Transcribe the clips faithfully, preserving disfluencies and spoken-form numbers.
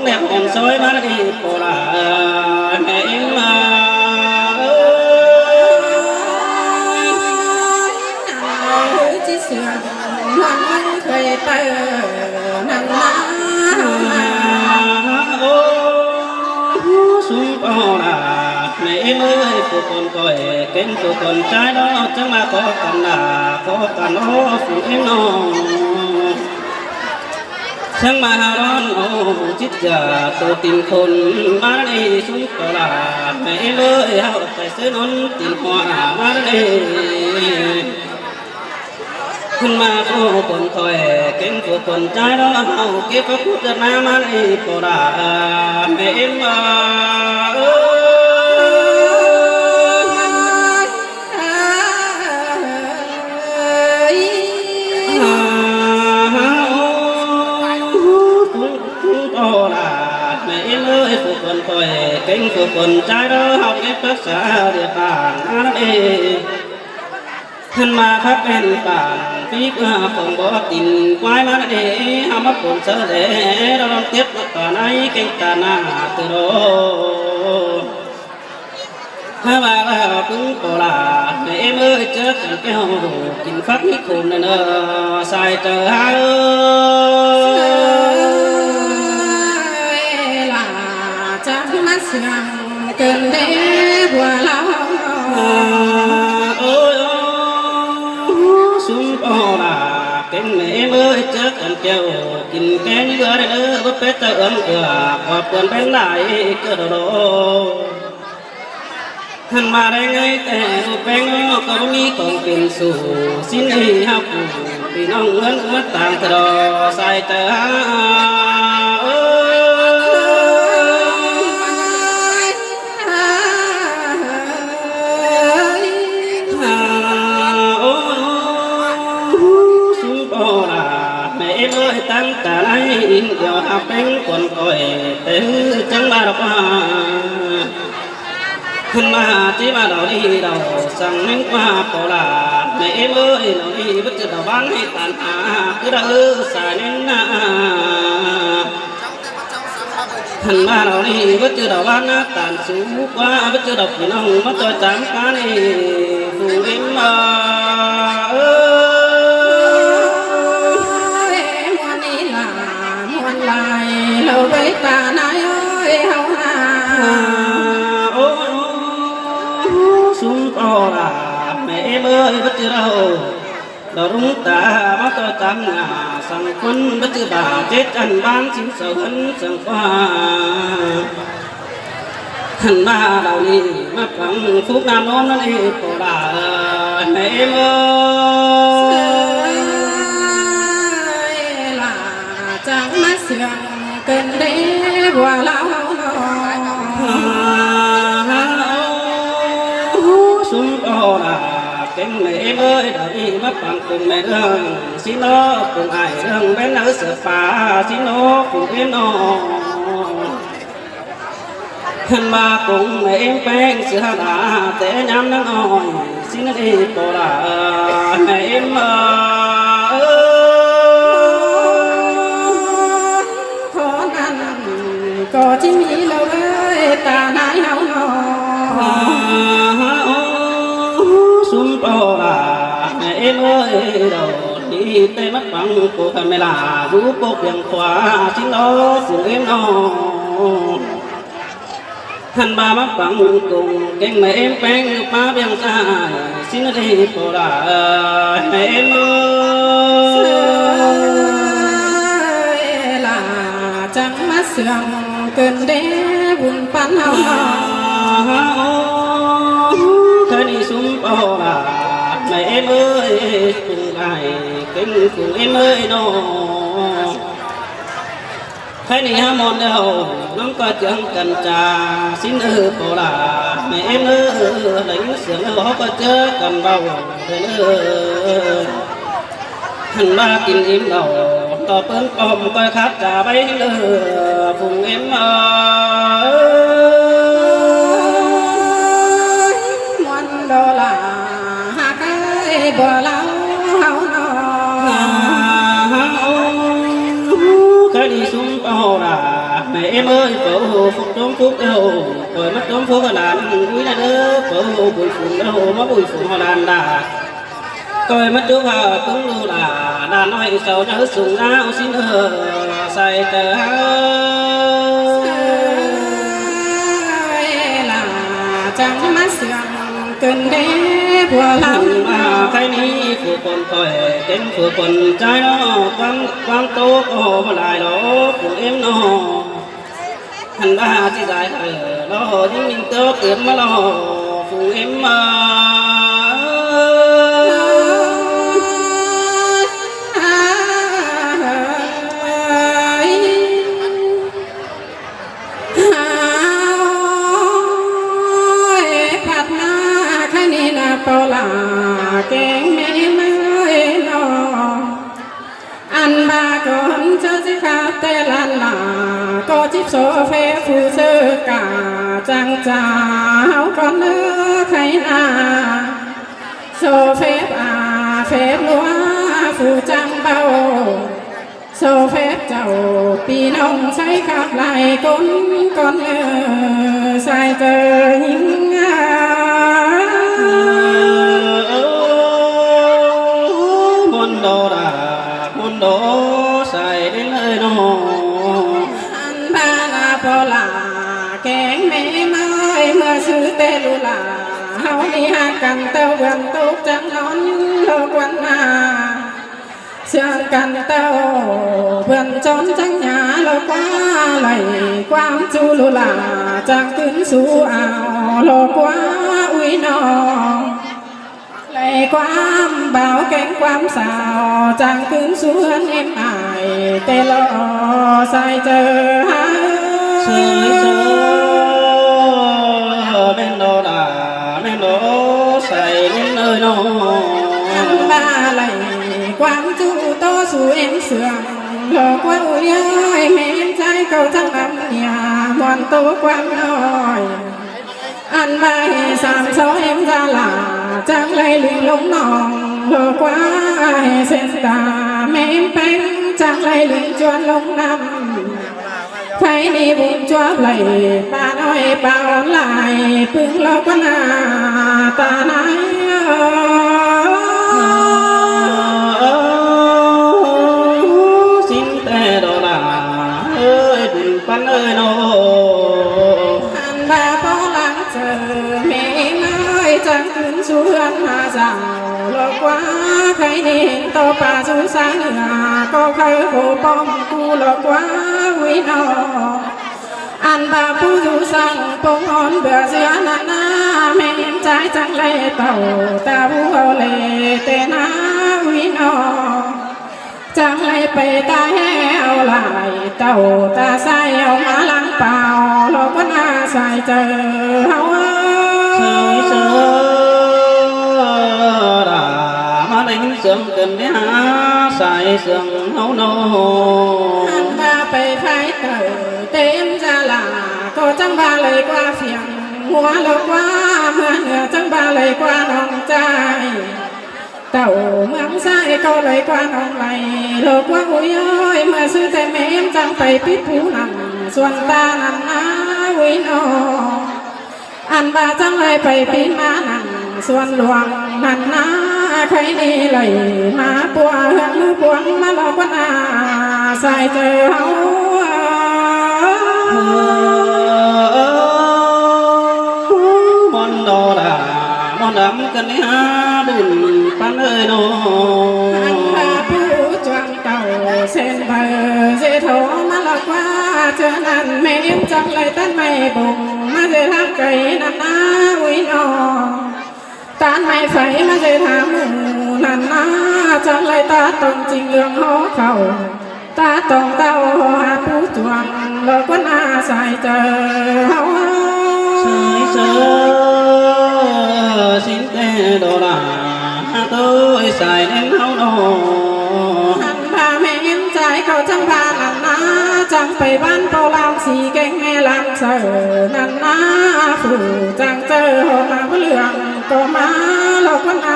Nẻm hỏng sói ꞌmắn đi ꞌpo ꞌlạ ꞌmẹ ꞌếm ꞌmá ơi. Nẳng ꞌhứ ꞌchí sương ꞌhuan ꞌmắn khay ꞌtẹ nẳng ꞌmá. Ô, sum ꞌpo ꞌlạ ꞌmẹ ꞌếm ơi, phủ khuôn khỏi kéng phủ khuôn ꞌchái ꞌnớ, chắng ꞌmá khó căn ꞌlạ, khó căn ꞌnớ phủ ꞌếm ꞌnớ. Chắng ꞌmá hao ꞌlón ô, chít dạk tô tin khôn ꞌmá ꞌnị, sum ꞌpo ꞌlạ ꞌmẹ ꞌếm ơi, hao ꞌtẹ ꞌsứ ꞌnón tin hua ꞌmá ꞌnị. Khăn ꞌmá phủ khuôn khỏi kéng phủ khuôn ꞌchái ꞌnớ, hao kếp phák khút đa ꞌmá ꞌmá ꞌnị ꞌpo ꞌlạ ꞌmẹ ꞌếm ơi. Ô, sum ꞌpo ꞌlạ ꞌmẹ ꞌếm ơi, phủ khuôn khỏi kéng phủ khuôn ꞌchái ꞌnớ, hao kếp phák sa điệp bản ꞌmá ꞌnị. Khăn ꞌmá khắp ꞌmen bản phí ꞌpưa khong bó tin ꞌquái ꞌmá ꞌnị, hao ꞌmá pôn sáư đé, ꞌlón ꞌlón tiếp ꞌmá ꞌtọ ꞌnị kéng ta ꞌna ꞌtứ ꞌlô. Hao ꞌmá ꞌpứng ꞌpo ꞌlạ ꞌmẹ ꞌếm ơi, ꞌchớ căn ꞌkeo kin phák ꞌmí khôn ꞌnớ, sai chaư ha ơi. Ơi, ꞌlạ chắng ꞌmá sương cơn đé bua ꞌlạ. Ôi, ô, sum ꞌpo ꞌlạ kéng ꞌmẹ ꞌếm ơi, ꞌchớ căn ꞌkeo kin kéng bua đé ꞌnớ, báu pét ta ưn ưa, ꞌcọ ꞌpươn ꞌpéng lai ꞌcọ đô đô. Khăn ꞌmá đé ngay ꞌtẹ ꞌpéng ꞌnớ, ꞌcọ báu ꞌmí khong pên su, sín ꞌnị hao phủ ꞌpi ꞌnọng ꞌngớn ꞌmá tang ta đo, sai chaư ha ơi. Ô, sum ꞌpo ꞌlạ ꞌmẹ ꞌếm ơi, tắng ta ꞌnị in ꞌlẹo hao ꞌpéng khuôn khỏi té chắng ꞌmá đọc ꞌmá. Khăn ꞌmá ꞌchí ꞌmá đaư đi đaư săng ꞌnéng ꞌquá ꞌpo ꞌlạ ꞌmẹ ꞌếm ơi, đaư đi báu ꞌchư đaư ꞌváng ꞌhế ꞌtan ha, ꞌcứ đaư ꞌsa ꞌnén ꞌna. Khăn ꞌmá đaư đi báu ꞌchư đaư ꞌváng ꞌna ꞌtan sú ꞌquá, báu ꞌchư đaư ꞌpi ꞌnọng ꞌmá ꞌchoi chắng ꞌquá ꞌnị, phủ ꞌếm ꞌmá ơi. Ôi, ꞌmuôn ꞌnị ꞌlạ ꞌmuôn lai, ꞌlẹo ꞌvạy ta ꞌnái ơi hao ha. Ô, sum ꞌpo ꞌlạ ꞌmẹ ꞌếm ơi, báu ꞌchư đaư đaư ꞌlung ta ꞌmá ꞌchoi chắng ꞌna, săng ꞌcốn báu ꞌchư bả chết ăn ban sín sau ꞌhướn săng ꞌquá. Khăn ꞌmá đaư đi ꞌmá păng phúc ꞌnặn ꞌnón ꞌnặn ꞌnị ꞌpo ꞌlạ ꞌmẹ ꞌếm ơi. Ơi, ꞌlạ chắng ꞌmá sương cơn đé bua ꞌlạ. Ô, sum ꞌpo ꞌlạ kéng ꞌmẹ ꞌếm ơi, đaư đi ꞌmá păng cùng ꞌmẹ ꞌlương sín ꞌnớ, cùng ải ꞌlương ꞌvén ꞌnớ sia ꞌpá sín ꞌnớ, cùng ꞌếm ꞌnớ. Khăn ꞌmá cùng ꞌmẹ ꞌếm ꞌpéng sia đa té ꞌnhám ꞌnắng ꞌnọi, sín ꞌnị ꞌpo ꞌlạ ꞌmẹ ꞌếm ơi. Khót ꞌnặn ꞌcọ ꞌchí ꞌmí ꞌlẹo ꞌvạy ta ꞌnái hao ꞌnọ. Ô, sum ꞌpo ꞌlạ ꞌmẹ ꞌếm ơi, đaư đi té ꞌmá păng cô khăn ꞌmẹ ꞌlạ dú cô piêng khóa sín ꞌnớ, phủ ꞌếm ꞌnớ. Khăn ꞌmá ꞌmá păng cùng kéng ꞌmẹ ꞌếm ꞌpéng ꞌpá piêng sai, sín ꞌnị ꞌpo ꞌlạ ꞌmẹ ꞌếm ơi. Ơi, ꞌlạ chắng ꞌmá sương cơn đé bun păn hao. Khăn ꞌnị sum ꞌpo ꞌlạ ꞌmẹ ꞌếm ơi, cùng ải kéng cùng ꞌếm ơi ꞌnớ. Khăn ꞌnị hao ꞌmuôn ꞌlẹo ꞌnóng ꞌcọ chắng căn cha, sín ơ ꞌpo ꞌlạ ꞌmẹ ꞌếm ơi, đảy ꞌnhính sương ꞌlẹo ꞌcọ ꞌchớ căn báu ꞌnớ. Khăn ꞌmá kin im ꞌlẹo ꞌtọ ꞌpứng pom ꞌcoi khắp cha báy ꞌnớ, phung ꞌếm ơi. Ơi, ꞌmuôn đô ꞌlạ hák ơi bua ꞌlạ hao ꞌnọ. Khăn ꞌnị sum ꞌpo ꞌlạ ꞌmẹ Êm ơi, phảu ꞌhụ phúc ꞌtốm phúc ꞌhụ, khỏi ꞌmá ꞌtốm phúc ꞌhụ lan, ui ꞌnị ꞌlớ, phảu ꞌhụ bủi phủn ꞌhụ, ꞌmá bủi phủn ꞌhụ lan đa. Khỏi ꞌmá ꞌchốp ꞌhụ ꞌpứng ꞌlụk lan, lan ꞌnọi sau ꞌnhá sung ꞌnáo ꞌsịn ꞌhụ, sai ꞌtẹ ꞌhụ. Ơi, ꞌlạ chắng ꞌmá sương cơn đế bua lăng. ꞌMá khay ꞌnị phủ khuôn khỏi, kén phủ khuôn ꞌchái ꞌnọ, quang, quang ꞌtố ꞌcọ lai lo, phủ êm ꞌnọ. Hăn ꞌva ꞌchí dai hảư lo, ꞌnhính ꞌminh ꞌtố tiêm ꞌmá lo, phủ êm ơi. Ơi, phat ꞌmá khay ꞌnị ꞌna ꞌpo lạ, kéng ꞌmế ꞌmơi ꞌnọ. Ăn ꞌva ꞌcốn ꞌchớ ꞌchí khắp ꞌtẹ lan lạ, ꞌcọ chíp sổ phép phủ ꞌsớ cả, chắng chảu ꞌcốn ꞌnớ khay ꞌna. Sổ phép a, phép ꞌlúa phủ chắng báu. Sổ phép chảu ꞌpi ꞌnọng ꞌsáy khắp lai ꞌcốn, ꞌcốn ꞌnớ sai ꞌchớ ꞌnhính a. Ơ, ơ, ơ, ꞌmuôn đo đa, ꞌmuôn đo sai ꞌlến ơi ꞌnọ. Ăn ꞌva ꞌna ꞌpo lạ, kéng ꞌmế ꞌmơi ꞌmưa ꞌsứ ꞌtẹ ꞌlụk lạ, ꞌháu ꞌnị ꞌhặc căn ꞌtạu bươn tốc chắng ꞌnón ꞌlọ ꞌquán ꞌna. Sương căn ꞌtạu bươn ꞌchón chắng ꞌnhá ꞌlọ ꞌquá, đảy ꞌquám ꞌchu ꞌlụk lạ chắng ꞌcứn sú ao ꞌlọ ꞌquá ꞌui ꞌnọ. Đảy ꞌquám báo kéng ꞌquám sao chắng ꞌcứn sú ꞌhướn êm ải ꞌtẹ ꞌlọ sai ꞌchớ ꞌhụ. Sai ꞌchớ ꞌmen đo đa, ꞌmen đo sai ꞌlến ơi ꞌnọ. Ăn ꞌva đảy ꞌquám ꞌchu ꞌtố sú êm sương ꞌlọ ꞌquá ꞌui ơi, ꞌmế ꞌchái ꞌcọ chắng ꞌmắn ꞌnhá ꞌmuôn ꞌtố ꞌquám ꞌnọi. Ăn ꞌva ꞌhế sam so êm da lả chắng đảy ꞌlịnh ꞌlống ꞌnọng ꞌlọ ꞌquá, ꞌhế sen ta ꞌmế ꞌpéng chắng đảy ꞌlịnh ꞌchuôn ꞌlống ꞌnặm. Khay ꞌnị bun ꞌchua đảy ꞌpa ꞌnọi ꞌpa ón lai ꞌpứng ꞌlọ ꞌquá ꞌna ta nai. Ơ, ơ, ơ, ꞌsịn ꞌtẹ đo đa, ơi bun ꞌpắn ơi ꞌnọ. Ăn ꞌva ꞌpo lăng ꞌchớ ꞌmế ꞌmơi chắng ꞌcứn sú ꞌhướn ꞌmá dảo ꞌlọ ꞌquá, khay ꞌnị ꞌto ꞌpa dú sa ꞌnưa ꞌcọ khay khổ pom ꞌcú ꞌlọ ꞌquá ꞌui ꞌnọ. Ăn ꞌva ꞌpú dú săng ꞌpông ón bưa dưa ꞌnặn ꞌna, ꞌmế ꞌchái chắng đảy tảu ta bú au lê ꞌtẹ ꞌna ꞌui ꞌnọ. Chắng đảy pay ta ꞌhế au lai tảu ta sai au ꞌmá lăng pao ꞌlọ ꞌquá ꞌna sai ꞌchớ ꞌháu. Sai ꞌchớ đa ꞌmá đảy ꞌnhính sương căn ꞌnị ꞌhá sai sương ꞌháu ꞌnọ. Ăn ꞌva pay phái tảu têm da lả ꞌcọ chắng ꞌva đảy ꞌquá phiêng ꞌmứa ꞌlọ ꞌquá, ꞌmưa ꞌnưa chắng ꞌva đảy ꞌquá ꞌnọng ꞌchái. Tảu ꞌmướng sai ꞌcọ đảy ꞌquá ꞌnọng lai ꞌlọ ꞌquá ꞌui ơi, ꞌmưa ꞌsứ ꞌtẹ ꞌmế chắng pay pít pú nẳng suôn ta ꞌnặn ꞌna ꞌui ꞌnọ. Ăn ꞌva chắng đảy pay pít ꞌmá nẳng suôn luông ꞌnặn ꞌna, khay ꞌnị đảy ꞌmá ꞌpưa ꞌhướn ꞌmứ ꞌpuông ꞌmá ꞌlọ ꞌquá ꞌna sai ꞌchớ ꞌháu. Ơ, ơ, ơ, ꞌmuôn đo đa, ꞌmuôn đăm căn ꞌnị ꞌhá bun ꞌpắn ơi ꞌnọ. Ăn ꞌva ꞌpú chuông tảu sen bơ dê thô ꞌmá ꞌlọ ꞌquá, ꞌchớ ꞌnặn ꞌmế chắng đảy tắt ꞌmạy bông ꞌmá dê ꞌláng cay ꞌnặn ꞌna ꞌui ꞌnọ. Tán ꞌmạy phay ꞌmá dê tha ꞌmự ꞌnặn ꞌna, chắng đảy ta tỏng ching ꞌlương hó khảu, ta tỏng tảu hó ha ꞌpú chuông ꞌlọ ꞌquá ꞌna sai ꞌchớ ꞌháu. Sai ꞌchớ ꞌsịn ꞌtẹ đo đa, ꞌtoi sai ꞌlến ꞌháu ꞌnọ. Ăn ꞌva ꞌmế ꞌchái ꞌcọ chắng ꞌva ꞌnặn ꞌna, chắng pay ꞌván ꞌpo lam sí kéng ꞌmé lam saư ꞌnặn ꞌna, phủ chắng ꞌchớ hó ꞌmá báu ꞌlương ꞌcọ ꞌmá ꞌlọ ꞌquá ꞌna.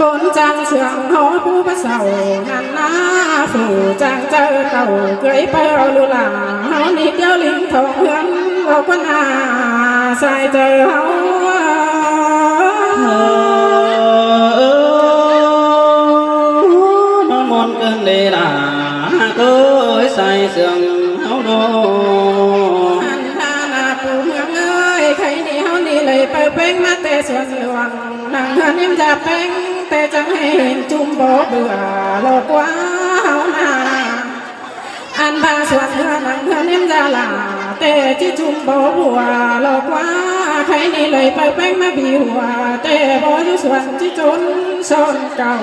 ꞌCốn chắng sương hảư phủ báu sau, ꞌnặn ꞌná phủ chắng chaư tảu, ꞌcới ꞌpưa au ꞌlụk lả hảư ꞌnị ꞌtiếu ꞌlịnh thong ꞌhướn, ꞌlọ ꞌquán ꞌna sai chaư hảư. ꞌMá ꞌmuôn ꞌcợn đé lả ꞌcới sai sương hảư ꞌnọ. ꞌNặn ꞌná phủ ꞌmướng ơi, khay ꞌnị hảư ꞌnị đảy ꞌpưa ꞌpéng ꞌmá ꞌtẹ suôn luông, nẳng ꞌhướn ꞌnhím da ꞌpéng ꞌtẹ chắng hên ꞌchum báu bưa ꞌlọ ꞌquá hảư ꞌna. Ăn ꞌva suôn ꞌhướn nẳng ꞌhướn ꞌnhím da lả ꞌtẹ ꞌchí ꞌchum báu bưa ꞌlọ ꞌquá, khay ꞌnị đảy ꞌpưa ꞌpéng ꞌmá ꞌpi ꞌhua ꞌtẹ báu dú suôn ꞌchí ꞌchốn son cau.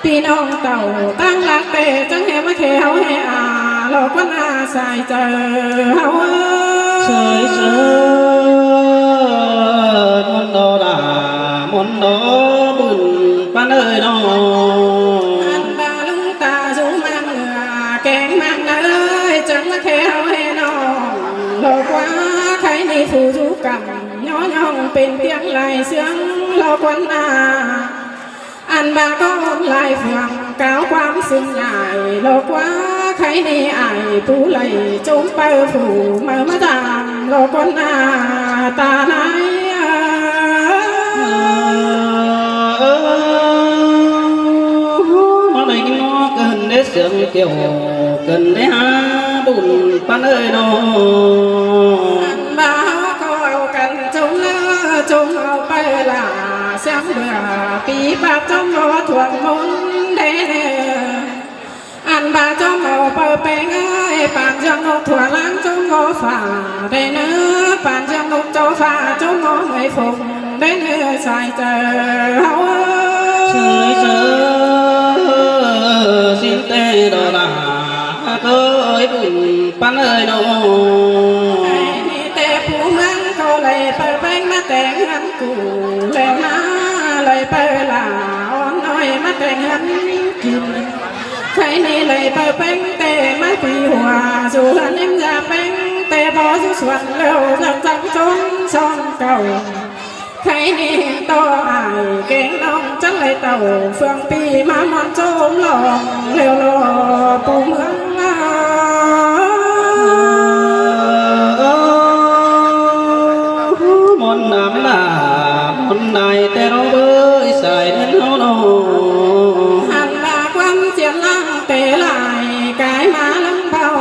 ꞌPi ꞌnọng tảu ꞌtáng ꞌlặc ꞌtẹ chắng ꞌhê ꞌmá khé hảư ꞌhê a ꞌlọ ꞌquán ꞌna sai chaư hảư. Sai chaư ꞌmuôn ꞌnọ lả, ꞌmuôn ꞌnọ bun ꞌpắn ơi ꞌnọ. Ăn ꞌva ꞌlung ta dú ꞌmắn ꞌnưa kéng ꞌmắn ơi chắng ꞌmá khé hảư ꞌhê ꞌnọng ꞌlọ ꞌquá, khay ꞌnị phủ dú căm ꞌnhó ꞌnhóng pên ꞌtiếng lai sương ꞌlọ ꞌquán ꞌna. Ăn ꞌva ꞌcọ ôn lai phương cáo ꞌquám sương ải ꞌlọ ꞌquá, khay ꞌnị ải phủ đảy ꞌchốm ꞌpưa phủ ꞌmá ꞌmá dăm ꞌlọ ꞌquán ꞌna ta nải. ꞌMá đảy ꞌnhó ꞌcợn đé sương kiêu, ꞌcợn đé hák bun ꞌpắn ơi ꞌnọ. Ăn ꞌva ꞌcọ au căn ꞌchốm ꞌnớ ꞌchốm au ꞌpưa lả, sương bưa ꞌpi ꞌpặp ꞌchốm ꞌnọ thuông ꞌmôn đé ꞌnớ. Ăn ꞌva ꞌchốm au ꞌpưa ꞌpéng ơi, păn ꞌdọn ꞌnộc thuông ꞌláng ꞌchốm ꞌnọ phả đé ꞌnớ, păn ꞌdọn ꞌnộc ꞌchọ phả ꞌchốm ꞌnọ ꞌmới phông đé ꞌnớ sai chaư hảư. Sai chaư ꞌsịn ꞌtẹ ꞌnọ lả ꞌcới bun ꞌpắn ơi ꞌnọ. Khay ꞌnị ꞌtẹ phủ ꞌmướng ꞌcọ đảy ꞌpưa ꞌpéng ꞌmá téng ꞌhướn cu, ꞌlẹo ꞌná đảy ꞌpưa lả ón ꞌnọi ꞌmá téng ꞌhướn kin. Khay ꞌnị đảy ꞌpưa ꞌpéng ꞌtẹ ꞌmá ꞌpi ꞌhua, dú ꞌhướn ꞌnhím da ꞌpéng ꞌtẹ báu dú suôn ꞌlẹo dăm dăm ꞌchốn son cau. Khay ꞌnị ꞌto ải kéng ꞌnọng chắng đảy tảu phương ꞌpi ꞌmá ꞌmuôn ꞌchốm lòng ꞌlẹo ꞌlọ phủ ꞌmướng. ꞌMôn năm lả ꞌmôn đảy ꞌtẹ ꞌnọ bới sai ꞌnặn ꞌnọ. Ăn ꞌva ꞌquám ꞌchiến ꞌláng ꞌtẹ lai cai ꞌmá ꞌlống báu,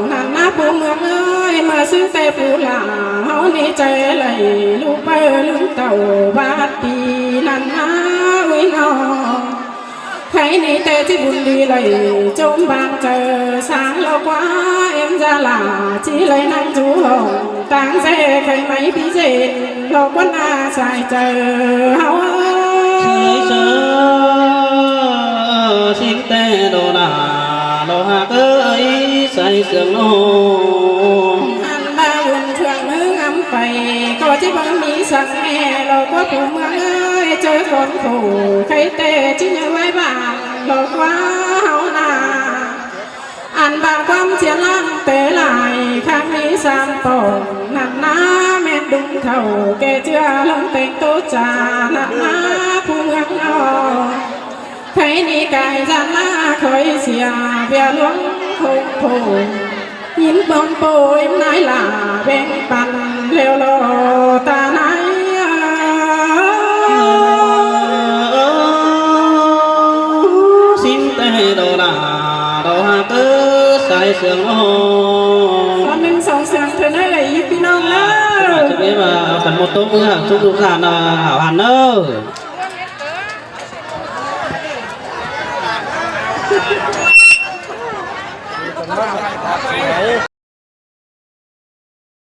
ꞌnặn ꞌná phủ ꞌmướng ơi, ꞌmưa ꞌsứ ꞌtẹ phủ lả hảư ꞌnị chaư đảy ꞌlụk ꞌpưa ꞌlung tảu bát ꞌpi ꞌnặn ꞌná ꞌuí ꞌnọ. Khay ꞌnị ꞌtẹ ꞌchí bun đi đảy ꞌchốm ꞌváng chaư sáng ꞌlọ ꞌquá, ꞌếm da lả ꞌchí đảy ꞌnăng dú hỏng táng ꞌdệt khay ꞌmạy ꞌpi ꞌdệt ꞌlọ ꞌquán ꞌna sai chaư hảư. Sai chaư ꞌsịn ꞌtẹ ꞌnọ lả ꞌlọ hák ơi sai sương ꞌnọ. Ăn ꞌva bun phương ꞌmướng ngắm pay ꞌcọ ꞌchí báu ꞌmí săng ꞌnê ꞌlọ ꞌquá phủ ꞌmướng ơi, chaư cón khổ khay ꞌtẹ ꞌchí ꞌnhó ꞌvái ꞌváng ꞌlọ ꞌquá hảư ꞌna. Ăn ꞌva ꞌquám ꞌchiến ꞌláng ꞌtẹ lai khang ꞌmí sam pỏng ꞌnặn ꞌná, ꞌmen đung thảu kẻ ꞌchưa ꞌlống téng ꞌtố cha ꞌnặn ꞌná phủ ꞌmướng ꞌnọ. Khay ꞌnị cai ꞌdán ꞌná khói sia ꞌviạk ꞌluống khốn khổ, ꞌnhính ꞌmướng ꞌpưa ꞌếm nái lả béng păn ꞌlẹo ꞌlọ ta nải. ꞌSịn ꞌtẹ ꞌnọ lả ꞌlọ hák ơi sai sương ꞌnọ. Con mình song sương thôi đấy, ꞌpi ꞌnọng ơi. Chúng em, à, phần một tốp ư hả, chúc ꞌlụk ꞌnặn, à, hảo hẳn ơ.